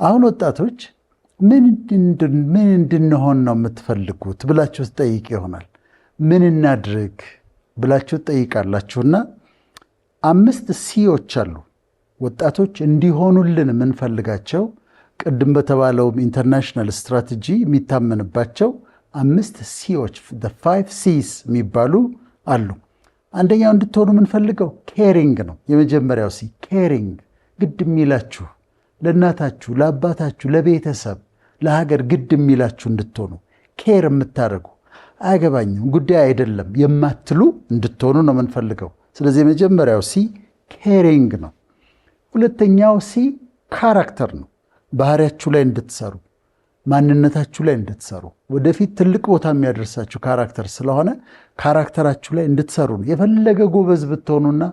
አሁን ወጣቶች ምን እንድንሆን ነው የምትፈልጉት ብላችሁ ትጠይቅ ይሆናል። ምን እናድርግ ብላችሁ ትጠይቃላችሁና አምስት C ዎች አሉ ወጣቶች እንዲሆኑልን የምንፈልጋቸው፣ ቅድም በተባለውም international strategy የሚታመንባቸው አምስት C ዎች፣ five Cs የሚባሉ አሉ። አንደኛው እንድትሆኑ የምንፈልገው caring ነው። የመጀመሪያው C caring፣ ግድ የሚላችሁ፣ ለእናታችሁ፣ ለአባታችሁ፣ ለቤተሰብ፣ ለሀገር ግድ የሚላችሁ እንድትሆኑ፣ care የምታደርጉ፣ አያገባኝም፣ ጉዳዬ አይደለም የማትሉ እንድትሆኑ ነው የምንፈልገው። ስለዚህ የመጀመሪያው C caring ነው። ሁለተኛው C character ነው። ባህሪያችሁ ላይ እንድትሰሩ፣ ማንነታችሁ ላይ እንድትሰሩ፣ ወደፊት ትልቅ ቦታ የሚያደርሳችሁ character ስለሆነ character ኣችሁ ላይ እንድትሰሩ ነው። የፈለገ ጎበዝ ብትሆኑና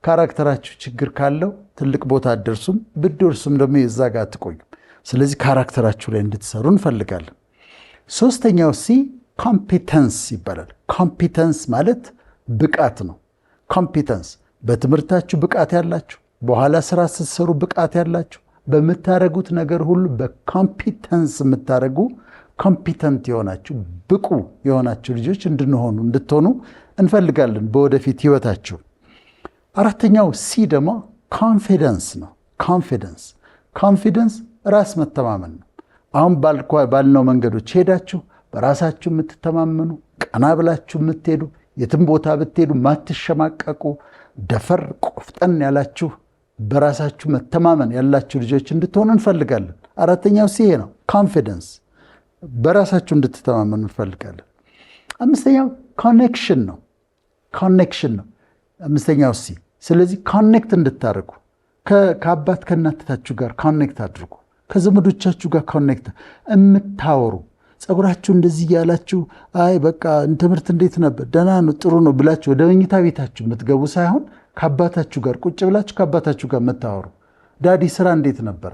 character ኣችሁ ችግር ካለው ትልቅ ቦታ አትደርሱም፣ ብትደርሱም ደግሞ የዛ ጋር አትቆዩም። ስለዚህ character ኣችሁ ላይ እንድትሰሩ እንፈልጋለን። ሶስተኛው C competence ይባላል። Competence ማለት ብቃት ነው። Competence በትምህርታችሁ ብቃት ያላችሁ፣ በኋላ ስራ ስትሰሩ ብቃት ያላችሁ፣ በምታደርጉት ነገር ሁሉ በ competence የምታደርጉ፣ competent የሆናችሁ፣ ብቁ የሆናችሁ ልጆች እንድትሆኑ እንፈልጋለን በወደፊት ህይወታችሁ። አራተኛው C ደግሞ confidence ነው። Confidence ራስ መተማመን ነው። አሁን ባልነው መንገዶች ሄዳችሁ በራሳችሁ የምትተማመኑ፣ ቀና ብላችሁ የምትሄዱ፣ የትም ቦታ ብትሄዱ ማትሸማቀቁ፣ ደፈር ቆፍጠን ያላችሁ፣ በራሳችሁ መተማመን ያላችሁ ልጆች እንድትሆኑ እንፈልጋለን። አራተኛው C ነው፣ confidence፣ በራሳችሁ እንድትተማመኑ እንፈልጋለን። አምስተኛው connection ነው። Connection ነው አምስተኛው C። ስለዚህ connect እንድታደርጉ፣ ከአባት ከእናታችሁ ጋር connect አድርጉ፣ ከዘመዶቻችሁ ጋር connect የምታወሩ፣ ፀጉራችሁ እንደዚህ እያላችሁ አይ በቃ ትምህርት እንዴት ነበር፣ ደህና ነው፣ ጥሩ ነው ብላችሁ ወደ መኝታ ቤታችሁ የምትገቡ ሳይሆን ከአባታችሁ ጋር ቁጭ ብላችሁ ከአባታችሁ ጋር የምታወሩ፣ "Daddy፣ ስራ እንዴት ነበር?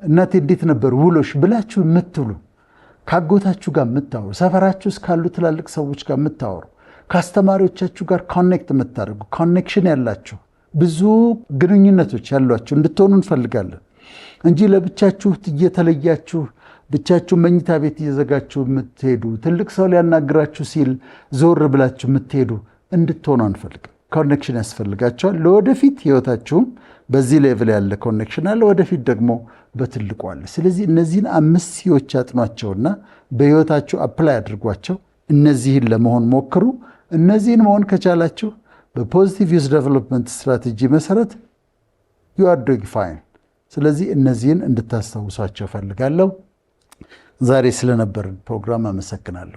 እናቴ፣ እንዴት ነበር ውሎሽ?" ብላችሁ የምትሉ፣ ከአጎታችሁ ጋር የምታወሩ፣ ሰፈራችሁ ውስጥ ካሉ ትላልቅ ሰዎች ጋር የምታወሩ፣ ከአስተማሪዎቻችሁ ጋር connect የምታደርጉ፣ connection ያላችሁ፣ ብዙ ግንኙነቶች ያሏችሁ እንድትሆኑ እንፈልጋለን እንጂ ለብቻችሁ እየተለያችሁ ብቻችሁ መኝታ ቤት እየዘጋችሁ የምትሄዱ፣ ትልቅ ሰው ሊያናግራችሁ ሲል ዞር ብላችሁ የምትሄዱ እንድትሆኑ አንፈልግም። Connection ያስፈልጋችኋል። ለወደፊት ህይወታችሁም በዚህ level ያለ connection አለ፣ ወደፊት ደግሞ በትልቁ አለ። ስለዚህ እነዚህን አምስት C ዎች አጥኗቸውና በህይወታችሁ apply አድርጓቸው። እነዚህን ለመሆን ሞክሩ። እነዚህን መሆን ከቻላችሁ በ positive youth development strategy መሰረት you are doing fine። ስለዚህ እነዚህን እንድታስታውሷቸው እፈልጋለሁ። ዛሬ ስለነበረን ፕሮግራም አመሰግናለሁ።